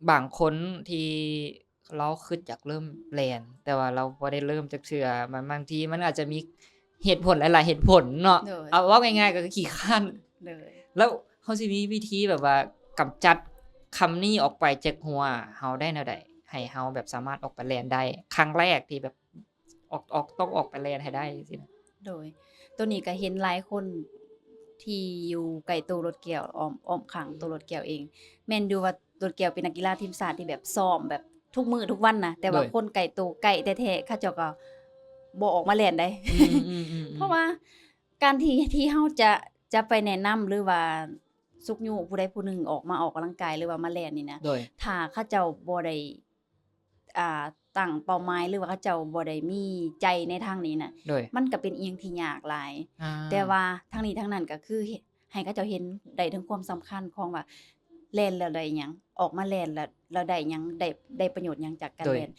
ບາງຄົນທີ່ລາວຄິດຢາກເລີ່ມແລ່ນ ແຕ່ວ່າລາວບໍ່ໄດ້ເລີ່ມຈັກເທື່ອ ບາງ ບາງທີມັນອາດຈະມີເຫດຜົນຫຼາຍໆເຫດຜົນເນາະ ໂດຍ ເອົາເວົ້າງ່າຍໆກໍຄືຂີ້ຄ້ານ ໂດຍ ແລ້ວເຮົາຊິມີວິທີແບບວ່າກຳຈັດຄຳນີ້ອອກໄປຈາກຫົວເຮົາໄດ້ແນວໃດ ໃຫ້ເຮົາແບບສາມາດອອກໄປແລ່ນໄດ້ ຄັ້ງແລກທີ່ແບບອອກ ອອກ ຕ້ອງອອກໄປແລ່ນໃຫ້ໄດ້ຈັ່ງຊີ້ນະ? ໂດຍ ໂຕນີ້ກໍເຫັນຫຼາຍຄົນທີ່ຢູ່ໃກ້ໂຕລົດແກ້ວ ອ້ອມ ອ້ອມຂ້າງໂຕລົດແກ້ວເອງ ແມ່ນຢູ່ວ່າລົດແກ້ວເປັນນັກກິລາທີມຊາດທີ່ແບບຊ້ອມແບບທຸກມື້ທຸກວັນນະ ແຕ່ວ່າ ໂດຍ ຄົນໃກ້ໂຕໃກ້ແທ້ໆ ເຂົາເຈົ້າກໍບໍ່ອອກມາແລ່ນໃດ໋ ອືມໆໆໆ ເພາະວ່າການທີ່ ທີ່ເຮົາຈະ ຈະໄປແນະນຳ ຫຼືວ່າຊຸກຍູ້ຜູ້ໃດຜູ້ໜຶ່ງອອກມາອອກກຳລັງກາຍ ຫຼືວ່າມາແລ່ນນີ້ນະ ໂດຍ ຖ້າເຂົາເຈົ້າບໍ່ໄດ້ ອ່າ ຕັ້ງເປົ້າໝາຍ ຫຼືວ່າເຂົາເຈົ້າບໍ່ໄດ້ມີໃຈໃນທາງນີ້ນະ ໂດຍ ມັນກໍເປັນອີ່ຫຍັງທີ່ຍາກຫຼາຍ ອາ ແຕ່ວ່າທັງນີ້ທັງນັ້ນກໍຄື ເຮັດໃຫ້ເຂົາເຈົ້າເຫັນໄດ້ເຖິງຄວາມສຳຄັນຂອງວ່າ ແລ່ນແລ້ວໄດ້ຫຍັງ ອອກມາແລ່ນແລ້ວ ແລ້ວໄດ້ຫຍັງ ໄດ້ ໄດ້ປະໂຫຍດຫຍັງຈາກການ ໂດຍ ແລ່ນ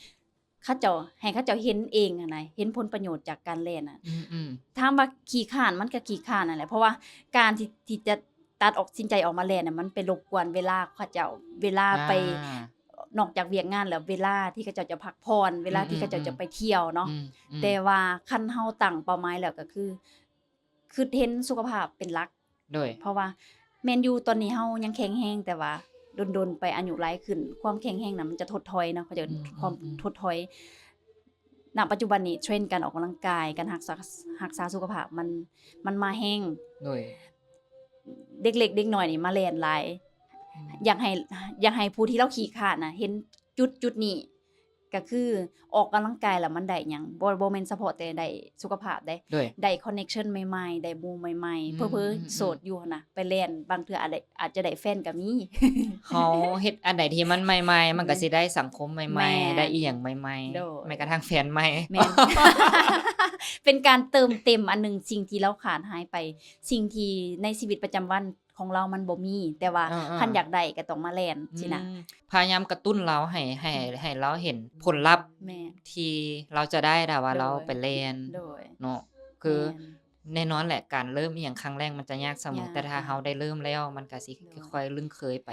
ເຂົາເຈົ້າ ໃຫ້ເຂົາເຈົ້າເຫັນເອງຫັ້ນນະ ເຫັນຜົນປະໂຫຍດຈາກການແລ່ນນະ ອືມໆ ຖາມວ່າຂີ້ຄ້ານ ມັນກໍຂີ້ຄ້ານນັ້ນແຫຼະ ເພາະວ່າການທີ່ ທີ່ຈະຕັດອອກ ສິນໃຈອອກມາແລ່ນນະ ມັນໄປລົບກວນເວລາເຂົາເຈົ້າ ເວລາໄປ ອາ ນອກຈາກວຽກງານແລ້ວ ເວລາທີ່ເຂົາເຈົ້າຈະພັກຜ່ອນ ເວລາທີ່ເຂົາເຈົ້າຈະໄປທ່ຽວເນາະ ອືມໆ ແຕ່ວ່າຄັນເຮົາຕັ້ງເປົ້າໝາຍແລ້ວກໍຄື ຄິດເຫັນສຸຂະພາບເປັນຫຼັກ ໂດຍ ເພາະວ່າແມ່ນຢູ່ຕອນນີ້ເຮົາຍັງແຂງແຮງ ແຕ່ວ່າດົນໆໄປອາຍຸຫຼາຍຂຶ້ນ ຄວາມແຂງແຮງນະມັນຈະທົດຖອຍເນາະ ເຂົາເຈົ້າ ອືມໆໆ ຄວາມທົດຖອຍ ນະປັດຈຸບັນນີ້ເທຣນການອອກກຳລັງກາຍ ການຮັກສາ ຮັກສາສຸຂະພາບ ມັນ ມັນມາແຮງ ໂດຍ ເດັກເລັກເດັກນ້ອຍນີ້ມາແລ່ນຫຼາຍ ອືມ ຢາກໃຫ້ ຢາກໃຫ້ຜູ້ທີ່ລາວຂີ້ຄ້ານນະ ເຫັນຈຸດ ຈຸດນີ້ ກໍຄືອອກກຳລັງກາຍແລ້ວມັນໄດ້ຫຍັງ ບໍ່ ບໍ່ແມ່ນສະເພາະແຕ່ໄດ້ສຸຂະພາບເດ້ ໂດຍ ໄດ້ຄອນເນັກຊັນໃໝ່ໆ ໄດ້ໝູ່ໃໝ່ໆ ອືມ ເຜີໆ ອືມໆ ໂສດຢູ່ຫັ້ນນະ ໄປແລ່ນບາງເທື່ອອາດໄດ້ ອາດຈະໄດ້ແຟນກໍມີ ເຮົາເຮັດອັນໃດທີ່ມັນໃໝ່ໆ ມັນກໍ ອືມ ຊິໄດ້ສັງຄົມໃໝ່ໆ ແມ່ນ ໄດ້ອີ່ຫຍັງໃໝ່ໆ ໂດຍ ແມ້ກະທັ່ງແຟນໃໝ່ ແມ່ນ ເປັນການເຕີມເຕັມອັນໜຶ່ງ ສິ່ງທີ່ລາວຂາດຫາຍໄປ ສິ່ງທີ່ໃນຊີວິດປະຈຳວັນ ຂອງລາວມັນບໍ່ມີ ແຕ່ວ່າ ເອີໆ ຄັນຢາກໄດ້ກໍຕ້ອງມາແລ່ນ ອືມ ຊີ້ນະ ພະຍາຍາມກະຕຸ້ນລາວໃຫ້ ໃຫ້ ອືມ ໃຫ້ລາວເຫັນຜົນລັບ ແມ່ນ ທີ່ລາວຈະໄດ້ຖ້າວ່າ ໂດຍ ລາວໄປແລ່ນ ໂດຍ ເນາະ ຄື ແມ່ນ ແນ່ນອນແຫຼະ ການເລີ່ມອີ່ຫຍັງຄັ້ງແລກມັນຈະຍາກສະເໝີ ຍາກ ແຕ່ຖ້າເຮົາໄດ້ເລີ່ມແລ້ວ ມັນກໍຊິ ໂດຍ ຄ່ອຍໆລຶ້ງເຄີຍໄປ